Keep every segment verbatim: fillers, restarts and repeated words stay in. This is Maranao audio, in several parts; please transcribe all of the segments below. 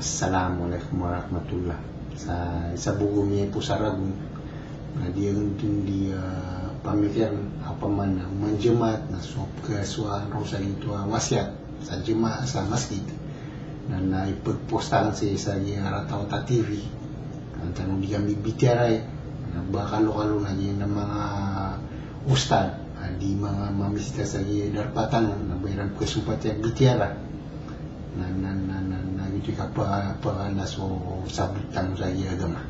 Assalamu alaikum warahmatullah. Sa isa bo ko miyaposaragon na di aken di, ah, pamikiran, opama na oman Jumaat na so pkhasowa roo sa gioto a wasiyat sa Jumaat sa masgit. Na, na ipagpostahan sii sa giya Ratawata T V. Antano di kami bitiyarai, na ba kalokalo na giya manga ustad, ah, di manga mamisita sa giya darpa tano, na ba iran pkhasompati a bitiyara. Na, na, na, na, na gioto i kapa-, pakalas o sabot tano sa giya agama.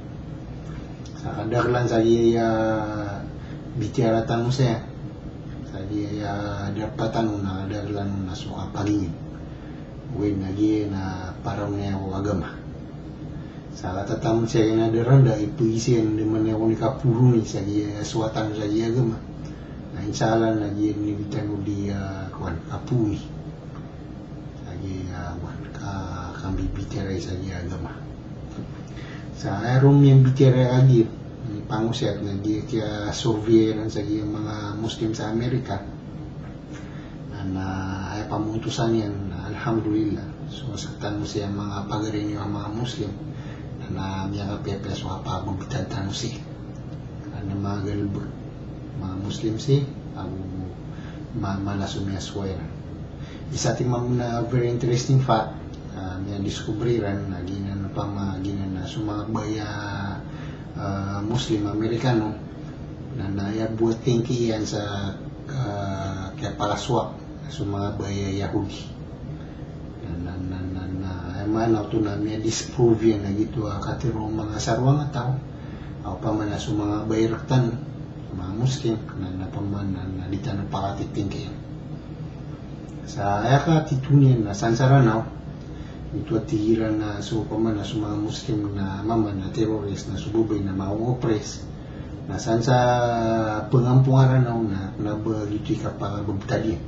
Sa kadakelan sa giya, ah, bitiyara tano sa, sa giya, ah, darpa tano na kadakelan na so kapagingin. Oway, na giya na paraon iyan ko agama. Sa katatamon sa giya na daranda, ipagiza iyan, di man iyan ko ni kaporoni sa giya, ah, sowatan sa giya agama. Na insha Allah na giya ini di tano di, ah, kowan, kaporoni. Sa giya, ah, kowan, ka-, kambibitiyarai sa giya agama. Sa aya roo miyambitiyarai kagiya, ini pangosiyat na giya kiyasurvey iran sa giya manga Muslim sa Amerika. Na, na aya pamotosan iyan, na alhamdulillah. So, sa tano sii a manga pagari niyo a manga Muslim, na, na miyakapiyapiya so kapababtad tano sii. Na manga galebek, manga Muslim sii, ago ma-, mala so miyasowa iran. Isa timan na very interesting fact, ah, miyadiscover iran, na giyanan opama, giyanan a so manga babay a, ah, Muslim Amerikano, na, na aya bo a tingki iyan sa, ah, kiyapakasowak so manga babay a Yahudi. Na, na, na, na, na, aya maana oto na miyadisprove iyan a gioto a katharo o manga saroang a taw. Opama na so manga babay rektano, manga Muslim, na, na opama na, na di tano pakatitingki. Sa aya katito niyan na san sa Ranaw, gioto a tig iran a so opama na so manga Muslim na mama na terrorist na so babay na manga oppress. Na san sa pengampong a Ranaw na, na ba gioto i kapakababtad iyan.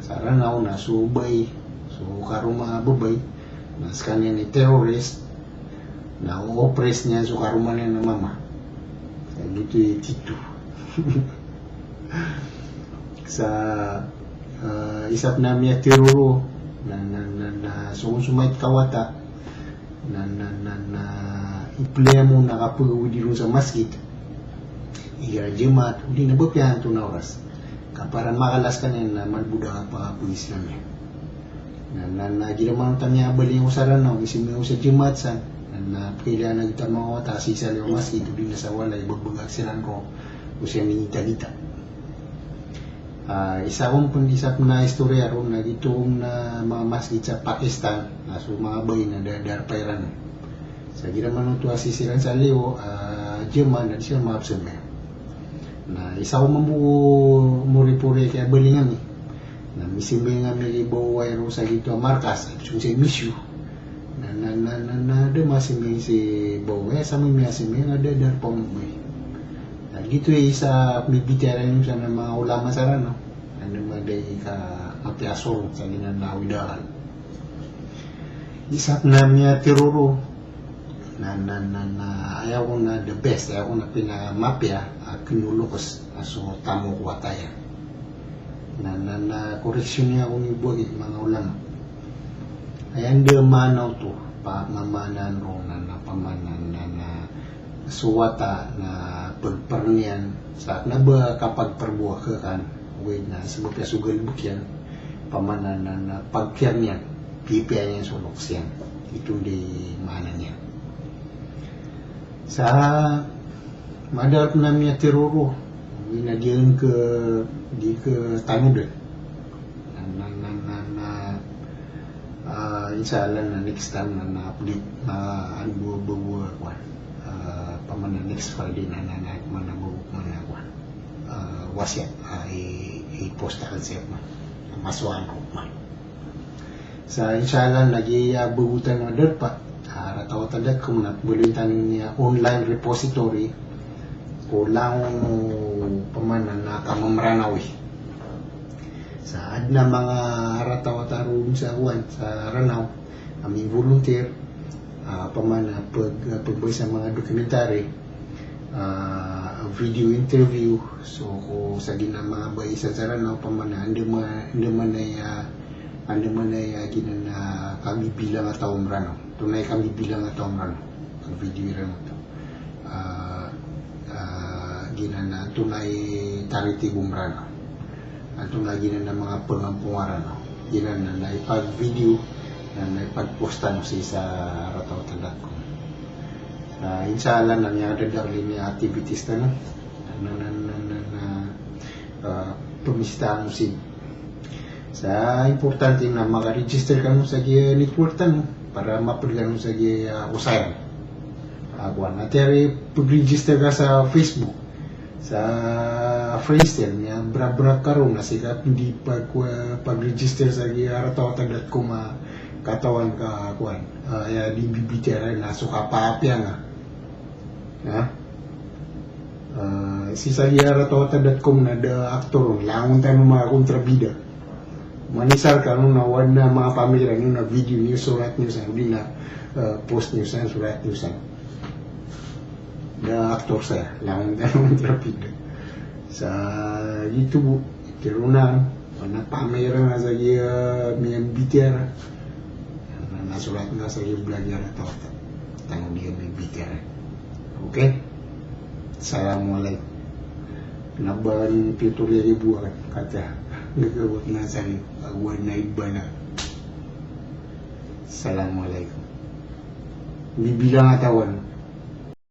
Sa Ranaw na so babay, so karoma a babay, na sekaniyan i terrorist, na o-oppress niyan so karoma niyan a mama. Sa gioto i tito. Sa, eh, isa pen a miyatharo roo, na, na, na, na, so, so mait kawata, na, na, na, na, iplaya mo na kapagawidi ron sa masgit. Igira Jumaat, odi na ba piyanto na oras. Ka para makalas ka niyan na malbod a kapakapag-Islam iyan. Na, na, na, igira manoto a miyabaling o sa Ranaw, misimba o sa Jumaat san. Na, na, pkhailay a gioto a manga wata a sii sa liyo masgit, odi na sa walay, ibagbagak siran roo, o siran minitagita. Ah, isa on pen, isa pen a istoriya roo na gioto on a manga masgit sa Pakistan, na so manga babay na da-, darpa iran. Sa igira manoto a sii siran sa liyo, ah, Jumaat na di siran makapsambayang. Na isa on mambo ko moripori a kiyabaling ami. Na misimba ami i baway roo sa gioto a markas, so sa misyo. Na, na, na, na, na, da masimba si baway, sa miyasimba, na da, darpa on mambo. Na gioto i isa a mibitiyarai niyan sa manga ulama sa Ranaw. Anda man da i ka-, kapiya sorong sa giyanan a awid a akal. Isa pen a miyatharo roo, na, na, na, na, aya on a the best, aya on a pinakamapiya, a keno loks, a so tamok o wata iyan. Na, na, na, correction iyan ko ni bo a manga ulama. Aya anda maana oto, pamamaanaan roo na, na, pamaanan na, na, so wata na pagparen iyan, sa kena ba kapagperbuakan, oway na sabap iyan so galebek iyan, pamaanan na, na pagkiyar niyan, pipiya niyan so loks iyan. Ito di maana niyan. Sa madalem na miyatharo roo, oway na di aken ke, di ke tanoden. Na, na, na, na, na, ah, insha Allah na next time na, na update, na, ano, bo, bo, bo, kwan. Ah, pamana next Friday na, na, na, mana bo, mana, kwan. Ah, wasiyat, ah, i, i-post aken sii, kwan. Masowa ko, kwan. Sa insha Allah, lagid a bagotan o darpa, ah, ratawata dot com na, baloy tano niyan a online repository ko langon o pamana na kamamranawi. Sa aden a manga ratawata roo sa kowan, sa Ranaw, a mi-volunteer, ah, pamana pag-, pagbaisa a manga documentary, ah, video interview, so ko sa giya manga baisa sa Ranaw, pamana andamanaya, andamanaya giya na Kabibilang a taw o Mranaw. Antonaa i kabibilang a taw o Mranaw? Video iran oto. Ah, ah, giyanan na antonaa i taritibo o Mranaw. Antonaa giyanan a manga pangampong a Ranaw. Giyanan na ipag-video, na ipag-post tano sii sa Arataota dot com. Ah, insha Allah na miyakadadakl i activities tano. Na, na, na, na, na, ah, pamisita kano sii. Sa importante na maka-register kano sa giya network tano para mapd kano sa giya, ah, osayan. Ah, kowan, ati ari pag-register ka sa Facebook, sa Friendster, miyabrabrak ka ron na sii ka pwede pag-, pag-register sa giya Arataota dot com a katawan ka, kowan, ah, aya di bibitiyarai na so kapaapiya nga. Ha? Ah, sii sa giya Arataota dot com na da actor on, langon tano manga kontrabida. Manisar kano na o adn a manga pamikiran iyo na video niyo, sorat niyo san, odi na, ah, post niyo san, sorat niyo san. Da actor saya, langon tano kontrabida. Sa YouTube, tiro na, o adn a pamikiran a sa giya, ah, miyambitiyarai. Na, na sorat nga sa giya blag iyan a taw. Tanto di kami bitiyarai. Okay? Assalamu alaikum. Na ba kn pito ribo a kata. Gagawat na sa giya, awan na iba na. Assalamu alaikum. Bibilang a taw on.